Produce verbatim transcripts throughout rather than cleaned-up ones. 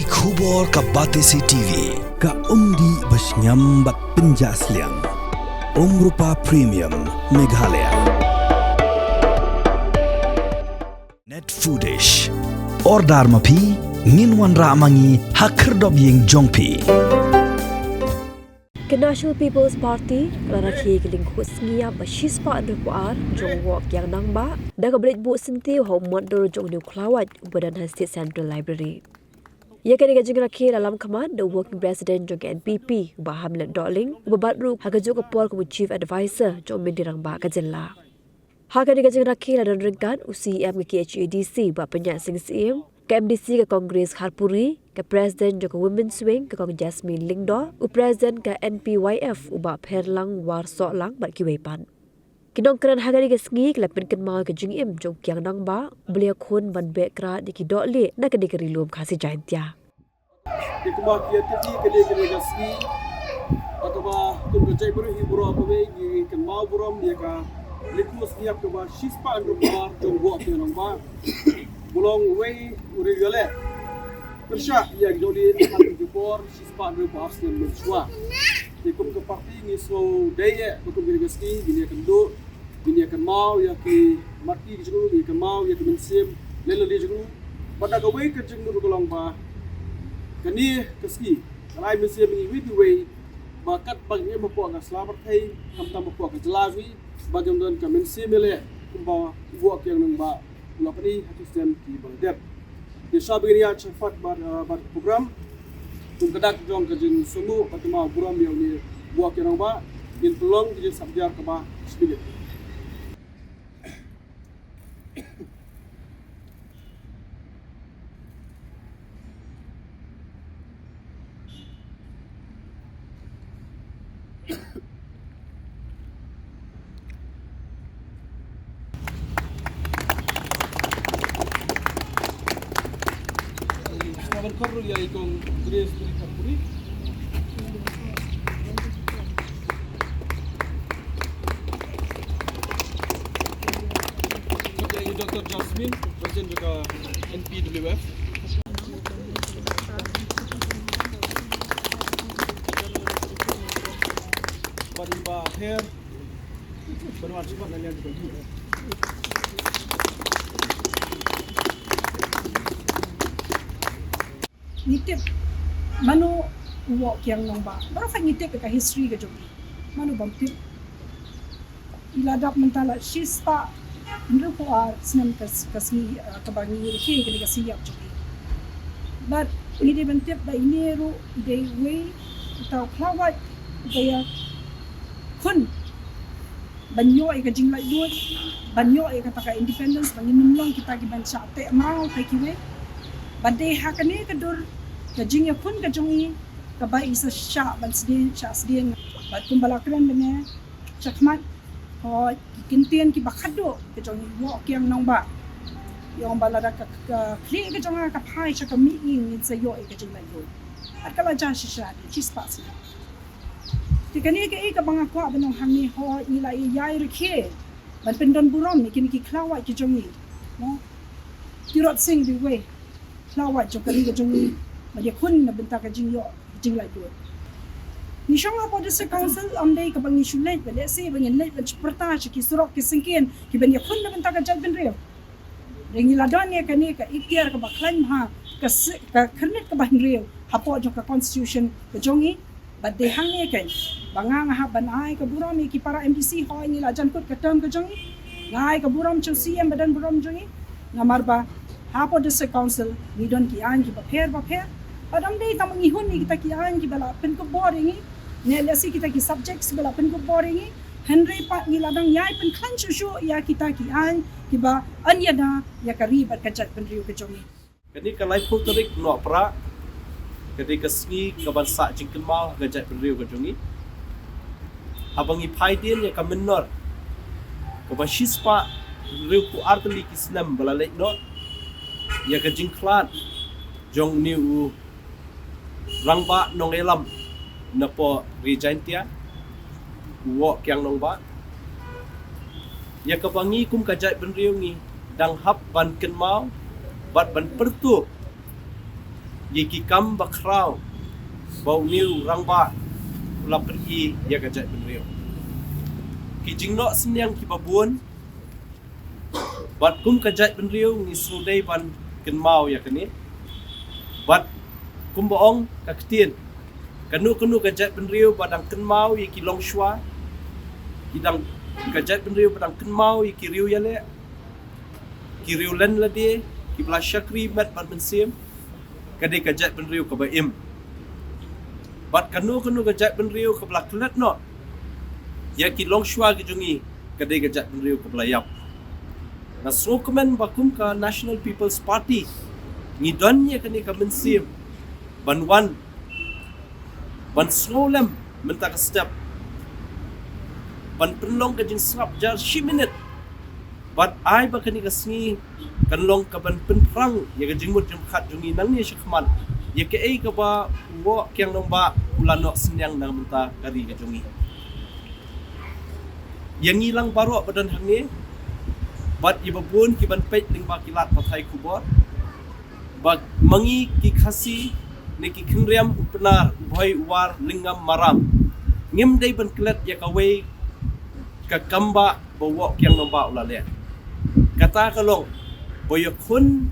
Khubor ka Batesi T V, ka umdih ba shngiam bad pynjah sliang. Umrupa Premium, Meghalaya. Net Foodish. Order ma phi, ngin wanrah ma ngi ha khyrdop ïing jong phi. Ka National People's Party ka la rakhe ïa ka lyngkhuh sngi ïap ba shispah hynriewphew ar jong u Woh Kiang Nangbah da kaba leit buh syntiew ha u mot dur jong une u khlawait uba don ha State Central Library. Ïa kane ka jingrakhe la lam khmat da u Working President jong ka N P P, u Bah Hamlet Dohling, uba bat ruh ha kajuh ka por kum u Chief Advisor jong u Myntri Rangbah ka jylla. Ha kane ka jingrakhe la don ryngkat u C E M ka K H A D C, Bah Pynïaid Sing Syiem, ka M D C ka Congress Kharpuri, ka President jong ka Women's Wing ka Kong Jasmine Lyngdoh, u President ka N P Y F u Bah Pherlang Warsohlang bad kiwei pat. Ki nongkren ha kane ka sngi ki la pynkynmaw ïa ka jingim jong u Kiang Nangbah, uba la ïakhun ban beh krad ïa ki dohlieh na kane ka Ri Lum Khasi Jaintia. Te kumba ki ïathuh kane, kane ka sngi, kaba kum ka jaitbynriew hi baroh kawei ngi kynmaw burom ïa ka lyngkhuh sngi ïap kaba shispah hynriewphew ar jong u Woh Kiang Nangbah, ba long uwei u riew ïaleh pyrshah ïa ki dohlieh ha kane ka por shispah hynriewphew ar snem mynshuwa. Te kum ka party ngi sngewdei eh ba kum kane ka sngi ngin ïakynduh, ngin ïakynmaw ïa ki marti ki jong u, ngin ïakynmaw ïa ki mynsiem leh lade jong u. Bad da kawei ka jingmut ruh ka long ba kane ka sngi ka la ai mynsiem ïa ngi iwei pa iwei ba katba ngi im hapoh ka sla pyrthei, khamtam hapoh ka jylla jong ngi, ba ngim don ka mynsiem ïaleh kumba u Woh Kiang Nangbah u la pyni ha ki snem kiba la dep. Te shwa ba ngin ïaid shakhmat bad, ah, bad program, kum ka dak jong ka jingsngewnguh bad kynmaw burom ïa une u Woh Kiang Nangbah, ngin pynlong ka jingsap jaiñ kaba shiphew minit. Ka ban khot ruh ïa i Kong Grace Marie Kharpuri. Khot ïa i Doctor Jasmine, President jong ka N P W F. Bad i Bah Her, ban wan sngewbha na liang jong ka. Ngi tip mano u Woh Kiang Nangbah. Baroh ngi tip ka history ka jong i. Mano bym tip. I la dap mynta la shispah hynriewphew ar snem ka, ka sngi, uh, kaba ngi rakhe kane ka sngi ïap jong i. Bad ngi dei ban tip ba ine ruh i dei uwei uta u khlawait uba ïakhun ban ïoh ïa ka jinglaitluid, ban ïoh ïa kata ka independence, ba ngin nym long kita ki ban shah teh mraw teh kiwei. Bad dei ha kane ka dur ka jingïakhun ka jong i kaba i sa shah ban sdien, shah sdien. Bad kumba la kren mynne shakhmat, hooid, ki kyntien kiba khadduh ka jong i Woh Kiang Nangbah i ong ba lada ka, ka khlieh ka jong nga ka phai sha ka mihing, ngin sa ïoh ïa ka jinglaitluid. Bad ka la jia shisha, shispah snem. Te kane kaei kaba nga kwah ban ong hangne, hooid ngi la ïai rakhe ban pyndon burom ïa kine ki khlawait ki jong ngi. Mo? Tirot Sing Riwei, khlawait jong ka ri ka jong ngi, ba ïakhun na bynta ka jingïoh jinglaitluid. Ngi shong hapoh District Council, ym dei kaba ngi shu leit, ba lehse ba ngin leit ban shu pyrta sha ki surok ki syngkien kiban ïakhun na bynta ka jaitbynriew. Hynrei ngi la don ïa kane ka ikhtiar kaba khlaiñ bha, ka si-, ka khyrnit kaba hynriew hapoh jong ka constitution ka jong ngi. Bad dei hangne keiñ ba nga, nga hap ban ai ka burom ïa ki para M D C, hooid ngi la jan kut ka term ka jong ngi. Nga ai ka burom sha u C M ba don burom jong ngi. Namar ba hapoh District Council ngi don ki aiñ kiba pher ba pher. Bad ym dei tang ba ngi hun ïa kita ki aiñ kiba la pynkup bor ïa ngi, ne lehse kita ki subjects ba la pynkup bor ïa ngi. Hynrei pat ngi la dang ïai pynkhlaiñ shuh shuh ïa kita ki aiñ kiba yn ïada ïa ka ri bad ka jaitbynriew ka jong ngi. Kane ka laiphew tarik Nohprah ka dei ka sngi kaban sah jingkynmaw ha ka jaitbynriew ka jong ngi. Haba ngi phai dien ïa ka mynnor kaba shispah hynriewphew ar tylli ki snem ba la leit noh, ïa ka jingkhlad jong une u rangbah nongïalam napoh Ri Jaintia, u Woh Kiang Nangbah, ïa kaba ngi kum ka jaitbynriew ngi dang hap ban kynmaw bad ban pyrtuh ïa ki kam bakhraw ba une u rangbah u la pyni ïa ka jaitbynriew. Ki jingnoh synñiang kiba bun, bad kum ka jaitbynriew ngi shu dei ban kynmaw ïa kane. Bad kumba ong ka ktien, kano kano ka jaitbynriew ba dang kynmaw ïa ki longshuwa, ki dang, ka jaitbynriew ba dang kynmaw ïa ki riewïaleh, ki riewlen lade, kiba la shakri met bad mynsiem, ka dei ka jaitbynriew kaba im. Bad kano kano ka jaitbynriew kaba la klet noh ïa ki longshuwa ki jong ngi, ka dei ka jaitbynriew kaba la ïap. Nga sngewkmen ba kum ka National People's Party ngi don ïa kane ka mynsiem ban wan, ban sngewlem mynta ka step, ban pynlong ka jingsngap jar shi minit, bad ai ba kane ka sngi kan long kaban pynphrang ïa ka jingmut jingpyrkhat jong ngi nangne shakhmat ïa kaei kaba u Woh Kiang Nangbah u la noh synñiang na ka bynta ka ri ka jong ngi. Ïa ngi lang baroh ba don hangne, bad ïa ba bun kiban peit lyngba ki lad pathai khubor, ba ma ngi ki Khasi ne ki Khynriam u Pnar, u Bhoi, u War, Lyngngam, Maram, ngim dei ban klet ïa kawei ka kambah ba u Woh Kiang Nangbah u la leh. Kata ka long ba ïakhun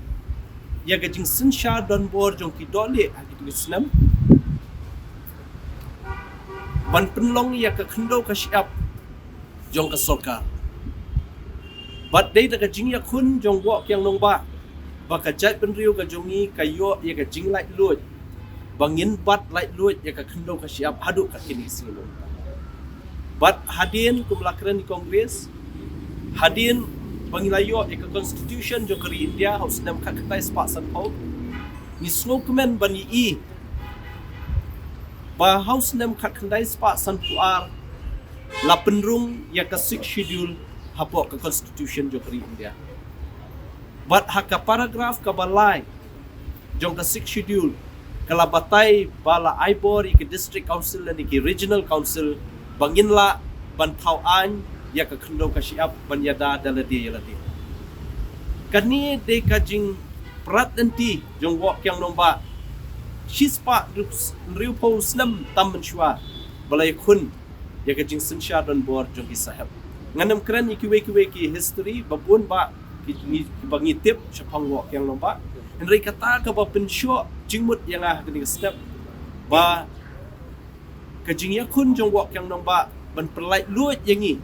ïa ka jingsynshar donbor jong ki dohlieh ha kito ki snem, ban pynlong ïa ka khyndew ka shyiap jong ka sorkar. Bad dei da ka jingïakhun jong u Woh Kiang Nangbah ba ka jaitbynriew ka jong ngi ka ïoh ïa ka jinglaitluid, ba ngin bat laitluid ïa ka khyndew ka shyiap haduh katne ka sngi. Bad hadien, kum la kren i Congress, hadien ba ngi la ïoh ïa ka Constitution jong ka ri India ha u snem khatkhyndai spah sanphew, ngi sngewkmen ban ïohi ba ha u snem khatkhyndai spah sanphew ar la pynrung ïa ka Sixth Schedule hapoh ka Constitution jong ka ri India. Bad ha ka paragraph kaba lai jong ka Sixth Schedule, ka la batai ba la ai bor ïa ki District Council lane ki Regional Council ba ngin lah ban thaw aiñ ïa ka khyndew ka shyiap ban ïada da lade ïa lade. Kane dei ka jingpyrkhat lynti jong u Woh Kiang Nangbah, shispah hynriewphew snem tam mynshuwa ba la ïakhun ïa ka jingsynshar donbor jong ki sahep. Ngan ym kren ïa kiwei kiwei ki history ba bun ba ki, ngi, ba ngi tip shaphang u Woh Kiang Nangbah. Hynrei kata kaba pynshoh jingmut ïa nga ha kane ka step, ba ka jingïakhun jong u Woh Kiang Nangbah ban pynlaitluid ïa ngi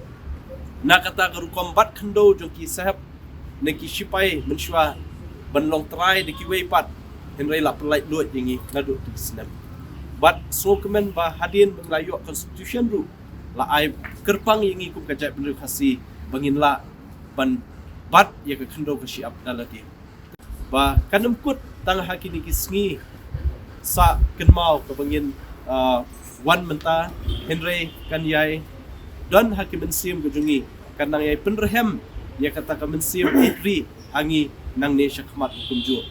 na kata ka rukom bat khyndew jong ki sahep ne ki shipai mynshuwa ban long trai da kiwei pat, hynrei la pynlaitluid ïa ngi naduh tu ki snem. Bad sngewkmen ba hadien ba ngi la ïoh Constitution ruh, la ai kyrpang ïa ngi kum ka jaitbynriew Khasi ba ngin lah ban bat ïa ka khyndew ka shyiap da lade. Ba kan ym kut tang ha kine ki sngi sah kynmaw kaba ngin, ah, wan mynta, hynrei kan ïai don ha ki mynsiem ka jong ngi, kan nang ïai pynrhem ïa kata ka mynsiem ri ha ngi nangne shakhmat kumjuh.